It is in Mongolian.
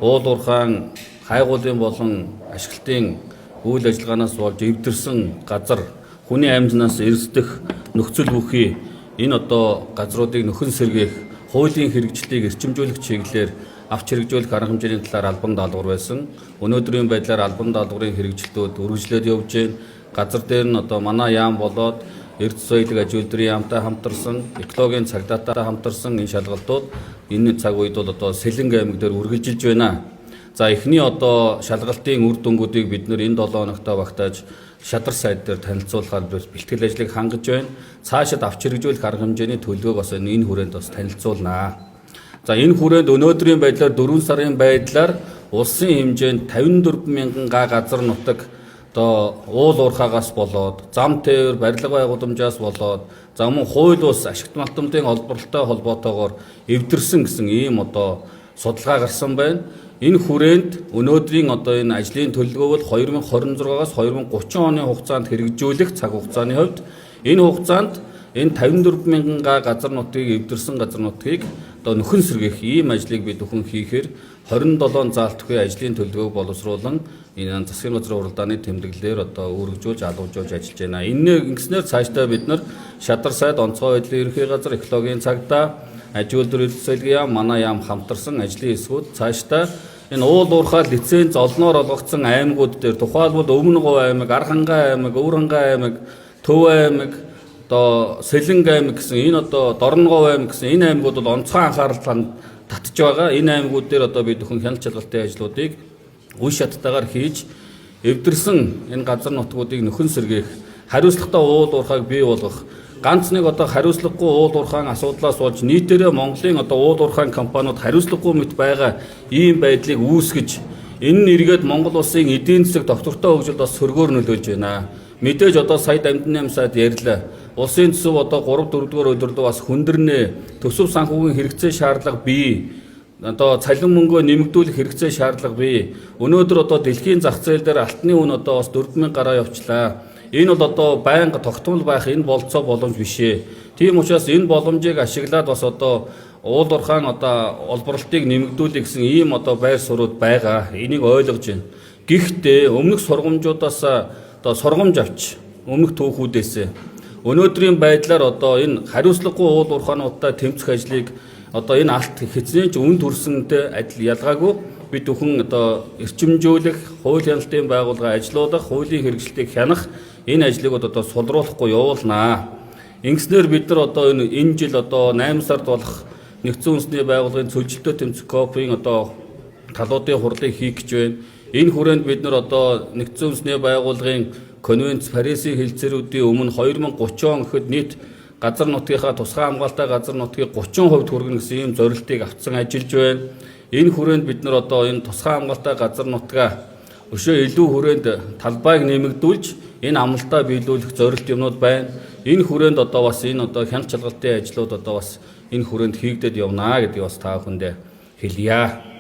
Уул уурхайн хайгуулын болон ашиглалтын үйл ажиллагаанаас болж эвдэрсэн газар хүний амжнаас эрсдэх нөхцөл бүхий энэ одоо газруудыг нөхөн сэргээх, хуулийн хэрэгжлийг эрчимжүүлэх чиглэлээр авч хэрэгжүүлэх арга хэмжээний талаар албан даалгавар байсан. Өнөөдрийн байдлаар албан даалгаврын хэрэгжилтүүд үргэлжлээд явж байна. Газар дээр нь одоо манай яам болоод Эрдэс соёлын аж үйлдвэрийн яамтай хамтарсан, экологийн цагдаатай хамтарсан энэ шалгалтууд энэ цаг үед бол одоо Сэлэнг аймаг дээр үргэлжилж байна. За, эхний одоо шалгалтын үр дүнгуудыг бид нэр энэ 7 хоногтой багтааж шадар сайд дээр танилцуулахаар бэлтгэл ажлыг хангаж байна. Цаашид авч хэрэгжүүлэх арга хэмжээний төлөвлөгөөг бас энэ хүрээнд бас танилцуулнаа. За, энэ хүрээнд өнөөдрийн байдлаар 4 сарын байдлаар улсын хэмжээнд 54 мянган га газар нутаг одоо уул уурхаагаас болоод, зам тээвэр, барилга байгууламжаас болоод, за мөн хууль бус ашигт малтамдын олборлолтой холбоотойгоор эвдэрсэн гэсэн ийм одоо судалгаа гарсан байна. Энэ хүрээнд өнөөдрийн одоо энэ ажлын төлөвлөгөө бол 2026-аас 2030 оны хугацаанд хэрэгжүүлэх цаг хугацааны хувьд энэ хугацаанд энэ 54 мянган га газар нутгийг, эвдэрсэн газар нутгийг одоо нөхөн сэргээх ийм ажлыг бид бүхэн хийхээр 27 заалт бүхий ажлын төлөвлөгөөг боловсруулан энэ засгийн газрын уралдааны тэмдэглэлээр одоо үүргэжүүлж, алуужуулж ажиллаж байна. Энэ ингэснээр цаашдаа бид нар шадар сайд, онцгой байдлын ерөнхий газар, экологийн цагдаа, аж үйлдвэр төлөвлөлийн яам, манай яам хамтарсан ажлын хэсгүүд цаашдаа энэ уул уурхай лиценз олноор олгогдсон аймагуд дээр, тухайлбал Өмнө Говь аймаг, Архангай аймаг, Өвөрхангай аймаг, Төв аймаг, одоо Сэлэнг аймаг гэсэн энэ одоо Дорноговь аймаг гэсэн энэ аймагуд бол онцгой анхаарал татж байгаа. Энэ аймагуд дээр одоо бид бүхэн хяналт шалгалтын ажлуудыг үе шаттайгаар хийж эвдэрсэн энэ газар нутгуудыг нөхөн сэргээх, хариуцлагатай уул уурхайг бий болгох, ганц нэг одоо хариуцлагагүй уул уурхайн асуудлаас болж нийтээрээ Монголын одоо уул уурхайн компаниуд хариуцлагагүй мэт байгаа ийм байдлыг үүсгэж, энэ нь эргээд Монгол улсын эдийн засаг доктортой хөгжилд бас сөргөөр нөлөөлж байна. Мэдээж одоо сая Дамдиннамь сайд ярьлаа. Улсын төсөв одоо 3 4 дугаар өдөрлөө бас хүндэрнэ. Төсөв санхүүгийн хэрэгцээ шаардлага бий. Одоо цалин мөнгөө нэмэгдүүлэх хэрэгцээ шаардлага бий. Өнөөдөр одоо дэлхийн зах зээл дээр алтны үн одоо бас 4000 гараа явчлаа. Энэ бол одоо байнга тогтмол байх энэ болцоо боломж биш ээ. Тийм учраас энэ боломжийг ашиглаад бас одоо уул уурхайн одоо олборлолтыг нэмэгдүүлэх гэсэн ийм одоо байр суурьуд байгаа. Энийг ойлгож байна. Гэхдээ өмнөх сургамжуудаас одоо сургамж авч өмнөх түүхүүдээс өнөөдрийн байдлаар одоо энэ хариуцлагагүй уул уурхаануудтай тэмцэх ажлыг одоо энэ алт хэзээ ч үн төрсөнтэй адил ялгаагүй бид бүхэн одоо эрчимжүүлэх, хууль хяналтын байгууллага ажилуулах, хуулийн хэрэгжилтийг хянах энэ ажлыг одоо сулруулахгүй явуулнаа. Ингэснээр бид нар одоо энэ жил одоо 8 сард болох нэгдсэн үндэсний байгууллагын цөлжилтөө тэмцэх КОП-ын одоо талуудын хурлыг хийх гэж байна. Энэ хүрээнд бид нар одоо нэгдсэн үндэсний байгууллагын конвенц Парисын хэлцээрүүдийн өмнө 2030 он гэхэд нийт газар нутгийнхаа тусгай хамгаалалтай газар нутгийг 30% хүргэнэ гэсэн ийм зорилтыг авцсан ажиллаж байна. Энэ хүрээнд бид нар одоо энэ тусгай хамгаалалтай газар нутгаа өшөө илүү хүрээнд талбайг нэмэгдүүлж энэ амлалтаа биелүүлэх зорилт юмнууд байна. Энэ хүрээнд одоо бас энэ одоо хяналт шалгалтын ажлууд одоо бас энэ хүрээнд хийгдээд явнаа гэдгийг бас та бүхэндээ хэлье.